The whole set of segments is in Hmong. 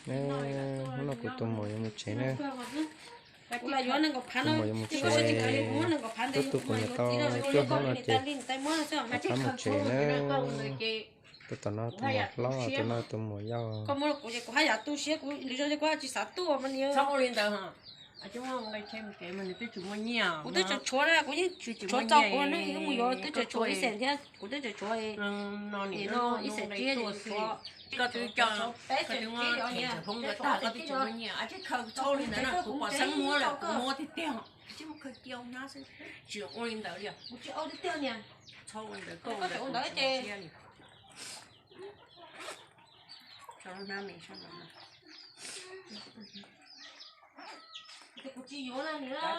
Hnub no kuv tus muam yuav mus tsev na. Tus muam yuav mus tsev, tus tus kuv niam tau cuaj hnub no ces rov qab mus tsev na. Tus tom no tus muam hlob, tus no tus muam yau. Kuv twb tseem tshuav, kuv yeej tshuav tau, kuv mus yuav twb tseem tshuav ib xees thiab, kuv twb tseem tshuav no ib xees tsib, koj twb coj, koj twb muab cheem Hmoob nkawd tag, koj twb tsis muaj nyiaj, tsis khaws txhob li ntawd na, kuv pom xeeb muab lawm kuv muab tiag tiag, tsis ua li ntawd li. Txhob ua li ntawd, koj ua ntawd ces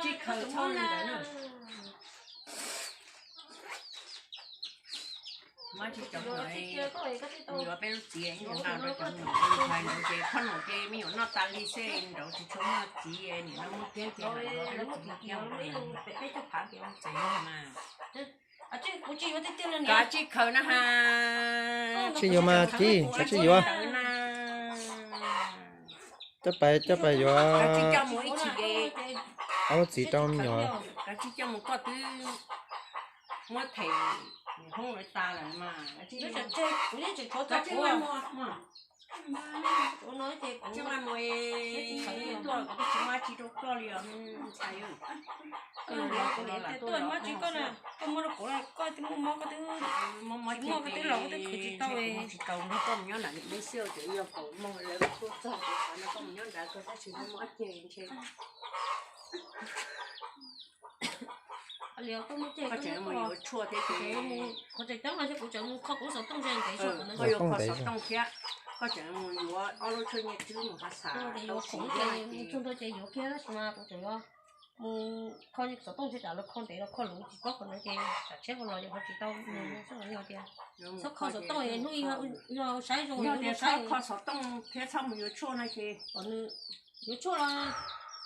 tsis khaws txhob li ntawd na. Muab tsis cov mus yuav peb lub txiv ib nqa rau cov mus hais ntawd ces phoj num ces me nyuam noj tas li xwb nraud tsis tshua muaj txiv, nim no muaj kiag ces lawv peb lub txiv kiag mas. Koj tsis khaws na has. Tsis yuav mas txiv, koj tsis yuav. Coj pais, coj pais yuav ob lub txiv rau me nyuam. Koj tsis coj mus, koj twb muab them Hmoob lawv tas lawm mas. Tuaj, koj twb tsis muab tsis rau koj li os. Tuaj muab tsis koj na, koj muab rau kuv, koj twb muaj mob, koj twb muaj mob, koj twb los koj twb khwv tsis tau li. Tsis tau, koj mus nyob nram niam me xwb, ces yog kaum moos lawv tuaj txog ces xav no koj mus nyob nrad koj tab sis muaj mob ceg ntshe. Koj tseem mus yuav tshuaj thiab ces, qhov tseem ceeb no kuv tseem mus kho kuv xov tooj ntev, koj yuav kho xov tooj thiab, koj tseem mus yuav ob lub tshuaj nyiaj tswb mus hav xas tau tsis yuav ces yuav kiag tab sis mas kuv tseem yuav mus kho xov tooj thiab tsam lawv kho ntev los kho luv tsis paub qhov no ces tsam tshiab qhov los yuav qhov tsis tau mus xwb tias txhob kho xov tooj hnub ib yog saib zoo yog tias txhob kho xov tooj thiab txhob mus yuav tshuaj no ces yuav tshuaj los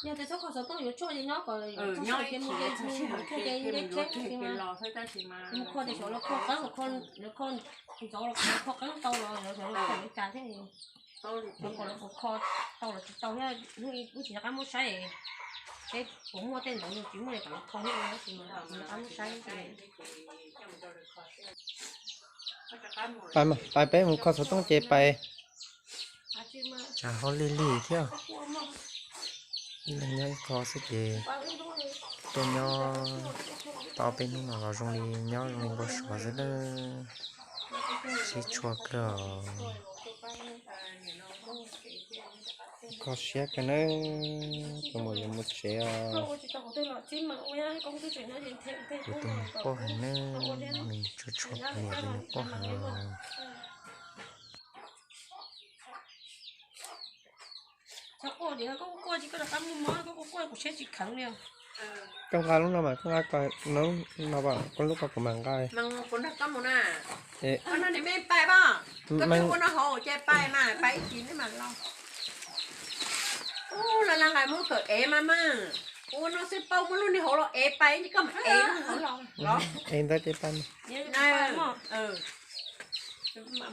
yog tias txhob kho xov tooj yuav tshuaj ces nyob kom txog sij hawm ces mus yuav tshuaj ces nce tsheb tab sis mas mus kho tias xyov lawv kho qeeb los kho, lawv kho ntxov los kho qeeb tau los xyov lawv kho li cas thiab. Lawv kom lawv puas kho tau los tsis tau thiab hnub ib wb tsis nco qab muab saib, seb puas muaj tej ntawd, yog tsis muaj li kom lawv kho thiab tab sis mas tsis nco qab muab saib. Pais, pais peb mus kho xov tooj ces pais. Tsam ho lig lig thiab. Ib leeg nyob ib qho xwb ces tuaj nyob tau peb hnub no los zoo li nyob zoo li npau suav xwb na. Sib tshuaj kawg os. Kho siab kawg na, tus muam yuav mus tsev os. Kuv tus muam quaj heev na, nws tsuas tshuav kuv niam ces nws quaj heev os. Koj nqa lub no mas, koj nqa no, koj lub koj kuv mam nqa. Ua no xwb paub muab lub niag hauv los ev pais, koj mam ev lub hauv los. Ev ntawd ces pais.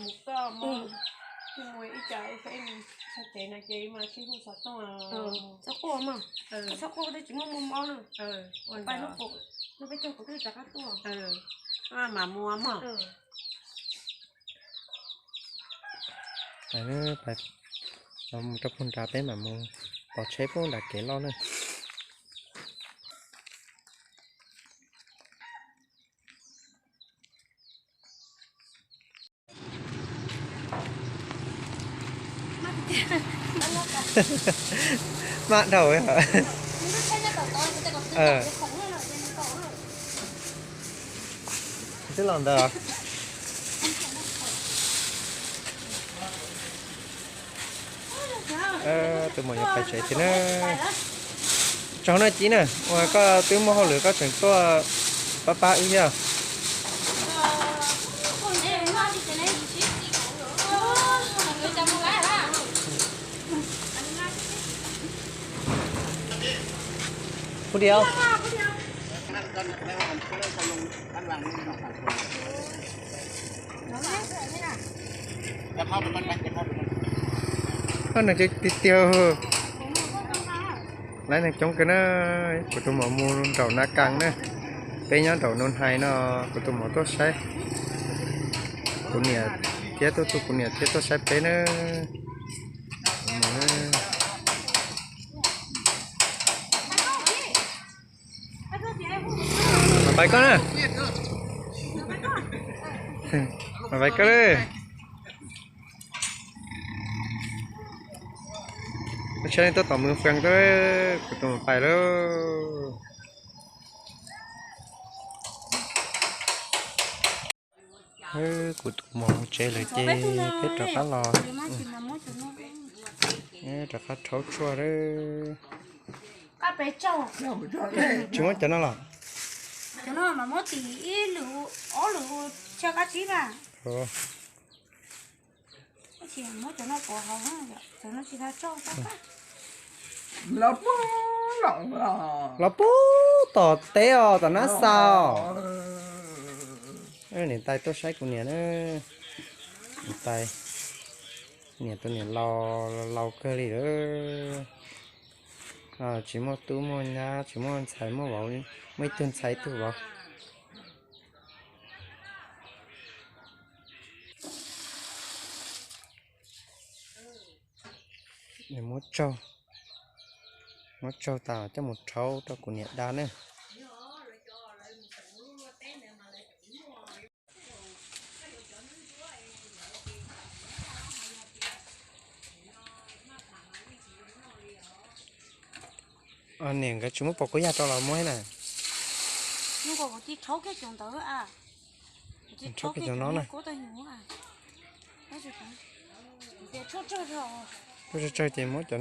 Mus koj mus ib co, txog tsev no ces mas sib hu xov tooj. Txhob quaj mog, txhob quaj, koj twb tsis muaj mob na. Pais lub, lub peb caug kuv twb rov qab tuaj. Mam mus mog. Pais, los mus rau puag nrad peb mam mus pov tsheb puag nram kev loj na. Maj dhau. Twb los ntawd. Tus muam yuav pais tsev tiag na. Tsaug na Cib na, uas koj twb muaj hauj lwm koj tseem tuaj pab pab wb thiab. Pub diav. Neeg tiag tiag, lawv neeg coob kawg na. Kuv tus muam mus nraum Na Kas na, peb nyob nraum Nus Hais no. Kuv tus muam tuaj saib, kuv niam thiab tuaj, kuv niam thiab tuaj saib peb na. Mas pais koj na, mas pais koj lawm. Koj tsheb tuaj tom Mws Fees tau, kuv tus muam pais lauj. Kuv tus muam mus tsev lawm ces peb rov qab los, rov qab rhaub tshuaj lawm. Tsis muab cov no los? Los pub tom teb os, tom nab xa os. Niam tais tuaj saib kuv niam na. Niam tais, niam tus niam laus, laus kawg li lawm. Tsis muaj tub muaj nyab, tsis muaj ntxhais muaj vauv, muaj ib tug ntxhais ib tug vauv. Muab tsaug, muab tsaug tas coj mus rhaub rau kuv niam da na. Niam nkawd tsis muab pos kub yaj rau los muab na. Rhaub kiag cov no na. Tsawg tsawg ces muab cov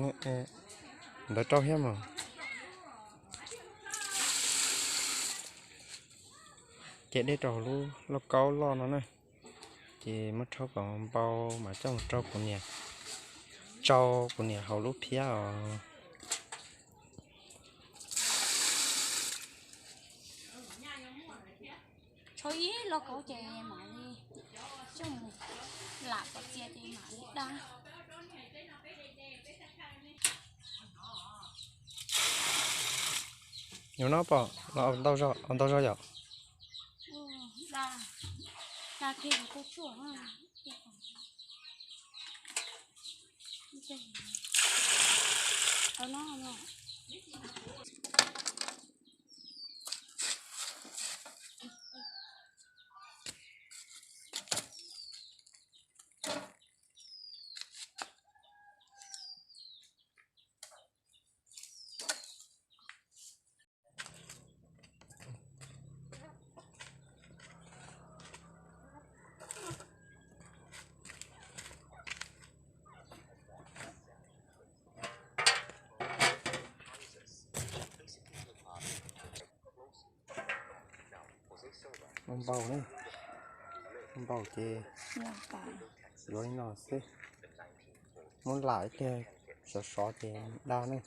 ntawd rau thiab mas. Ces dej rau hauv lub lauj kaub loj no na. Ces muab rhaub kom npau mas coj mus rau kuv niam, tsau kuv niam hauv lub phiab os. Rhaub ib lauj kaub ces mam li coj mus lam kom txias ces mam li da. Yus no pom los ntau zog yom. Npau ne, npau ces yuav li no xwb. Muab lam ib pliag sov sov ces da ne.